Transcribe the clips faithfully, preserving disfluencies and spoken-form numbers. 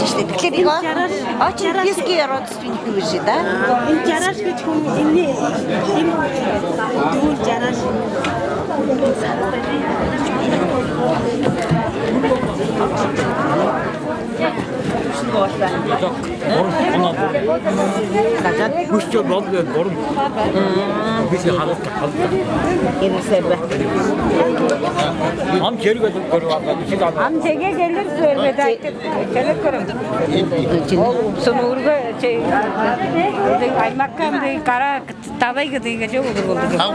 Чештедиклер иго. Очень близкие родственники уже, да? Ин чараш кечкун инни ин дүүн чараш. Борун, ана борун. Кажан? Үш чыл болду, борун. Бизге халык, халык. Келирсер бе? Ам чер көтүп көрүп алган, иши калды. Ам чеге келирсер бе, айтып, келип көрүм. Ол сунуурга, чей, аймакка ындыг кара давай кыдыйга чок болур болду. Тау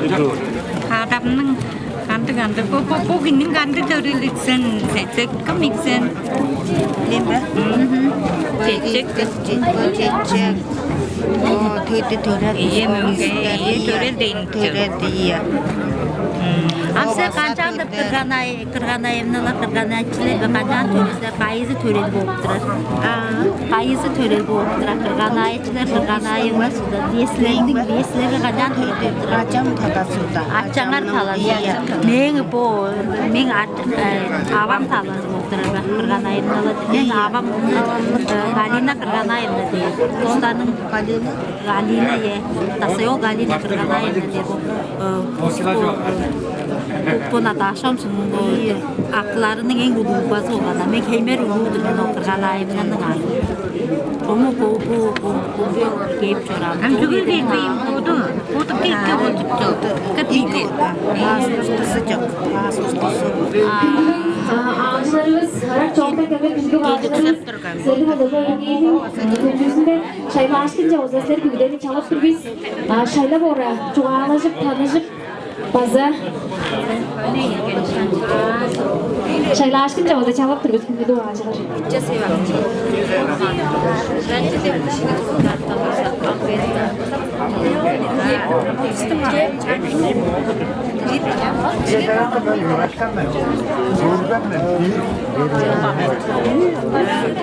көрүп. Адамның канды-канды, бо, бо, бо күннүң канды төрүлүксен, сен, сен кым иксен? Мен бе? Мгм. Чечек. Чечек. О, төйдү төрел. Ийе, мөңге, ийе, төрел дейн. Төрел, ийе. Ам сен канчаандыр кырган ай, кырган айымнала, кырган айчылар бе, канчаан төрел, байызы төрел болуп турар. Байызы төрел болуп турар, кырган айчылар, кырган айымнар. Бесилерниң, бесилерге канчаан төрел болуп турар? Ачам талазында. Ачаңар талазында. Мээң бо, мээң ат-, э, авам талазы болуп турар, кырган айымнала. Мен авам, э, Галина Кырган айымна дээр. Улустарның Галина. Галина, е. Дасай ол Галина Кырган айымна дээр. Бо, э, бо, бо Наташам шынында акыларының эң улуубазы болган. Мен хеймер улуу-дур мен ол кырган айымның аны. Чому бу, бу, бу, бу, бу кээп чораан. Ам чүге бербейн, буду, буду кээп чок, ол чок. Кепийле. Аас устузу чок, аас устузу. Аңчыларывыс, ырак чоокта келген күндү баашыңар. Сени болур, күндүзүнде шайлаашкынче болза, силер бүгүдени чалап тур бис. А, шайлап ора, чугаалажып, таныжып, база шайлаашкынче болза чалап тур бис, күндү баажыгар.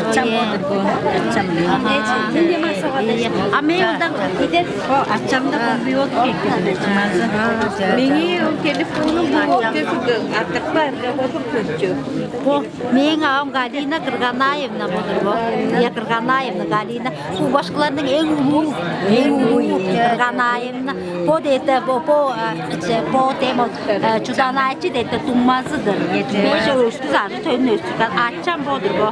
Ачам болдур бо. Ачам. А мен онда идет. О, ачамда бо биот кеккелер чымазы. Мени ол телефону бу артык барга болуп көрчү. Бо мээң авам Галина Кырганаевна болур бо. Я Кырганаевна Галина. Бо башкыларның эң улуу, эң улуу Кырганаевна. Бо дээте бо бо бо демол Чуданаайчы дээте дуңмазыдыр. Бежи өскүс ажы төнүн өстүрген ачам бодур бо.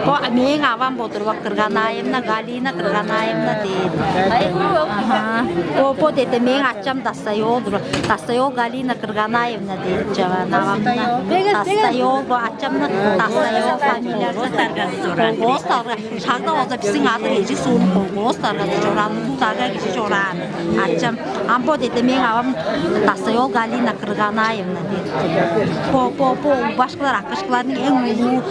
Бо мээң авам бодур бо Кырганаевна Галина Кырганаевна дээр. Бо бо дээте мээң ачам дастайоолдур. Дастайоол Галина Кырганаевна дээр чаваан авамна. Дастайоол бо ачамны дастайоол фамилиясы. Колгоостарга шагда болза биздин адыр эжи суурун колгоостарга чораан улуг дарга кижи чораан. Ачам ам бо дээте мээң авам дастайоол Галина Кырганаевна дээр. Бо бо бо башкылар аккышкыларның эң улуу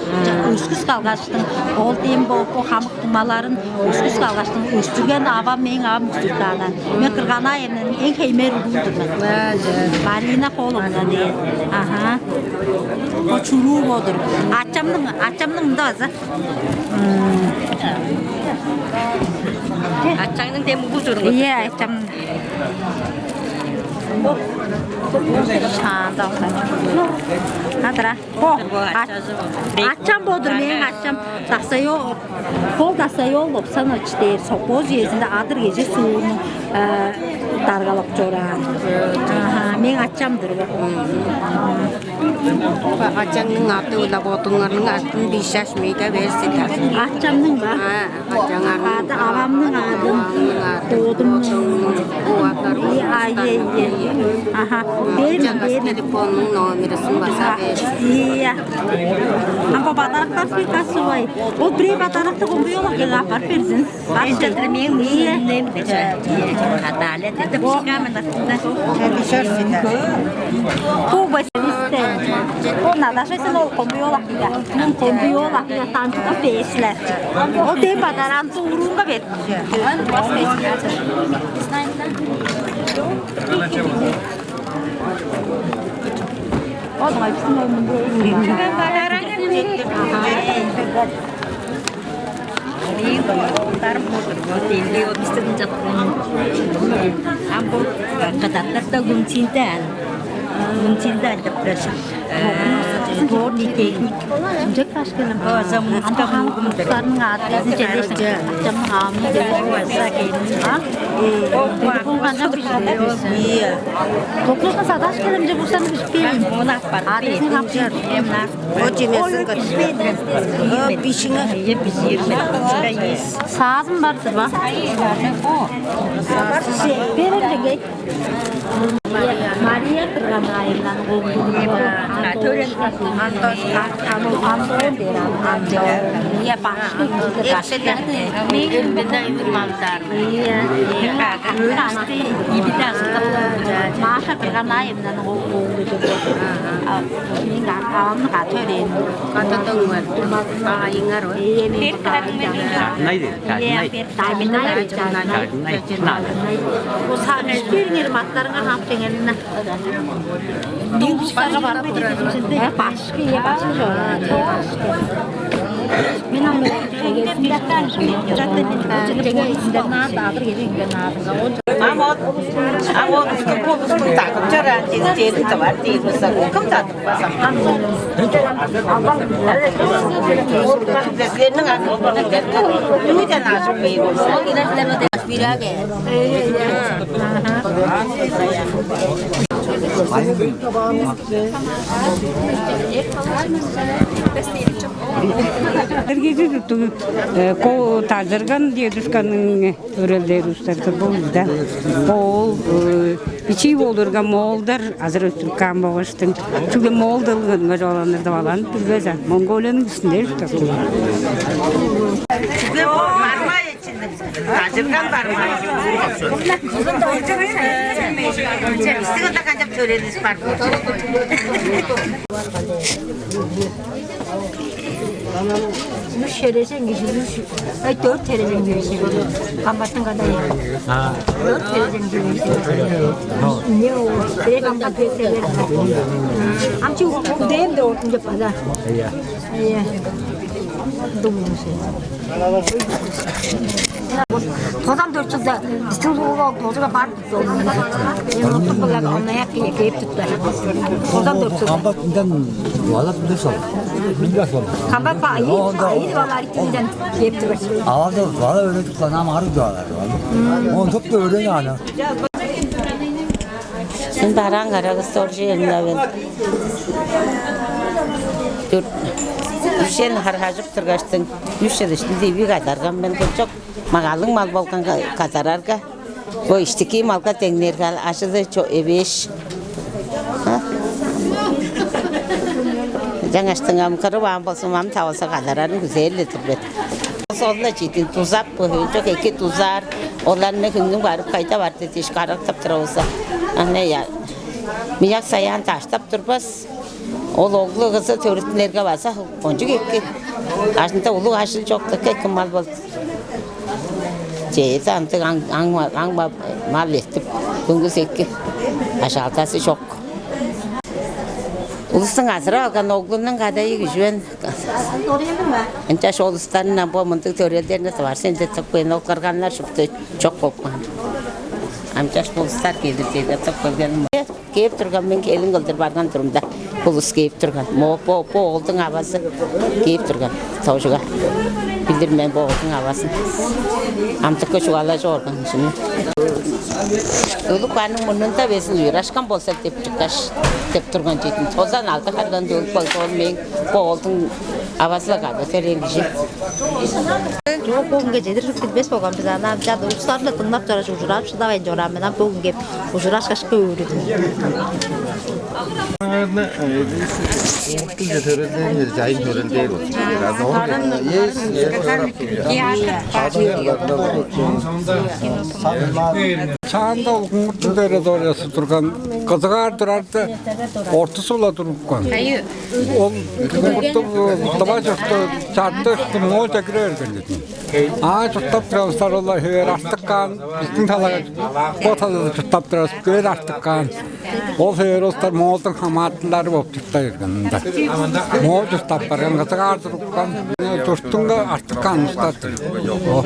өскүс калгаштың ол дем бо бо хамык дуңмаларын өскүс калгаштың өстүрген авам мээң авам өстүрүп кааннар. Мен Кырганаевнаның эң хеймер улуу-дур мен. Марина Коловна дээр. Аха. Бо чуруу бодур. Ачамның ачамның мында база. Ачаңның дем улуу чуруу. Ие ачам. Шаанда. Адыра. Бо ачам бодур мээң ачам. Дасайо Кол дасайол Лопсанович дээр совхоз үезинде адыр кежи суурну даргалап чораан. Мээң ачамдыр бо. Ачаңның ады ула бодуңарның атын бишаш мейге берсиңер. Ачамның ба? Ачаңарның ады авамның ады. Авамның ады. Бодумның. Ай ай ай. Аха. Берин берин. Телефонның номерисин база бер. Ия. Ам бо бадарактар фикасы бай. Ол бирээ бадаракты комбуй олакка апарып берзин. Башчадыр мен миинен катале деди бушкамын астында. Бу басисте. Бу Наташа сен ол комбуй олакка. Комбуй олакка танчыга бешлер. Ол дем бадаран туурунга бет. Ол байсың ол мындай. Мээң оолдарым болур, бо демги ол бистиң чаткан. Ам бо кыдаттар да күмчиинде ан. Мынчында деп турасың. Э, Дорт итейин. Чымчак башкылым. База мунуска мугум деп. Кустарның атын челешче, акчамның аамын челешче. База келин. А? Телефон канчап бишип берсең? Iya. Dokuzda sadaş gelince bu sana bir şey. Ona var. Adresini kapacağım. О чимээзин кыт. О бишиңе. Саазым бар сызба. Берилдиге. Мария турган айылдан. Антон, Антон дээр, Антон. Iya, башкы. Эпседе. Мен бизде юрмалдар. Iya. Маша турган айылдан. Мен аамны катырын. Катадың бар. Айыңар ой. Чардынай дейт, чардынай. Чардынай, чардынай. Чардынай. Бо сагыш бериңер, матларыңар хам чеңелине. Дүүн кустарга барып турар. Э, башкы, э, башкы жок. Мен аны чегесинде, чегесинде наар дагыр кежиңде наар. Ам ол, ам ол устуң, бул устуң дагып чораан чези, чези тывар дээр болза, ол кым дагып база? Силерниң аны дүүден ажып бээр болза. Бирээге. Эргежи туттугут, э, ко тажырган дедушканың төрелдери устар турбу бизде. Ол, э, бичии болурга моолдар азыр өстүрүп каан болгаштың. Чүгле моол дылгынга чооланыр деп алан билбес а. Монголияның үстүнде туттугут. Тажырган бар ма? Бистиң ында канчап төрелис бар бо? Үш херечен кижи, үш, ай, дөрт херечен кижи. Камбаттың кадай. Дөрт херечен кижи. Не ол? Бирээ камбат берсе берсе. Ам чү ол дем де ортун деп база. Iya. Iya. Думаю. Тозан дөрт чылда бистиң улуг ол тозуга барып тутту. Мен оттук булар оннаяк кире кээп туттар. Тозан дөрт чылда. Камбат мындан вала билир сол. Билбес ол. Камбат ба, айы, айы вала аритинден кээп туттар. Алады вала өре тутланам арыг дуалар. Он топ да өрен аны. Сен бараан карагыс оржи элмевин. Дүр. Үшен харгажып тургаштың, үш чыл иштинде иви кадарган мен кылчок. Магалың мал болган ка-, кадарарга. Бо иштики малга деңнерге ал ажылы чо эвеш. А? Жаңаштың ам кырып аан болсун, ам тавылса кадарарын күзээлле турбет. Солна чидин тузап, бо хөнчок эки тузаар. Оларны хүннүң барып кайда барды диш карактап тура болса. Аны я. Мияк саян таштап турбас. Ол оглу кызы төрүттүнерге база кончуг эки. Ажында улуг ажыл чок, эки мал болду. Чээди андыг аң, аң, аң мал эртип, көңгүс эки. Ажаалдасы чок. Улустуң азырап алган оглунуң кадайы күжүвен. Ынчаш ол улустарындан бо мындыг төрелдерни тывар сен деп тып кээн ол кырганнар шупту чок болуп каан. Амчаш бо улустар келир дээрге тып келгеним. Кээп турган мен келин кылдыр барган турумда. Бо улус кээп турган. Мо бо бо оолдуң авазы кээп турган. Тоожуга. Билир мен бо оолдуң авазын. Амтыкка чугаалажып орган кижини. Улуг барның мурнунда безин уйрашкан болза деп чыткаш деп турган чедим. Тозан алды хардан өлүп калды ол мээң бо оолдуң авазы-ла кады терең кижи. Чугуп бөгүнге чедир билбес болган бис аны ам чаа улустарны дыңнап чораш ужураап шыдавайн чораан мен ам бөгүнге ужурашкаш көөрүдүм. Наверное, э, төрелден жайын төрелдээ болчу. Есть, есть. Чаанда улгуңурдуң территориясы турган кызыгаар турарды ортусу-ла турупкан. Ол улгуңурдуң тыва чурту чартыышты мооча кире берген дедим. Аа, чурттап турар улустар ол хевээр артып каан, бистиң талага, бо талада чурттап турар улус хевээр артып каан. Ол хевээр улустар моолдуң хамаатылары болуп чурттай берген мында. Моол чурттап барган, кызыгаар турупкан, чуртунга артып каан улустар-дыр. О.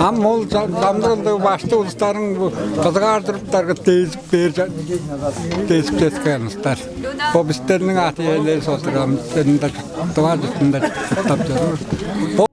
Ам ол за-, замдырылдыг башты улустарның бо кызыгаар туруптарга дезип бээр ча-, дезип четкен улустар. Бо бистерниң ат-иелери содурган, бистерниң-даа чурт-, Тыва чуртунда чурттап чоруур. Бо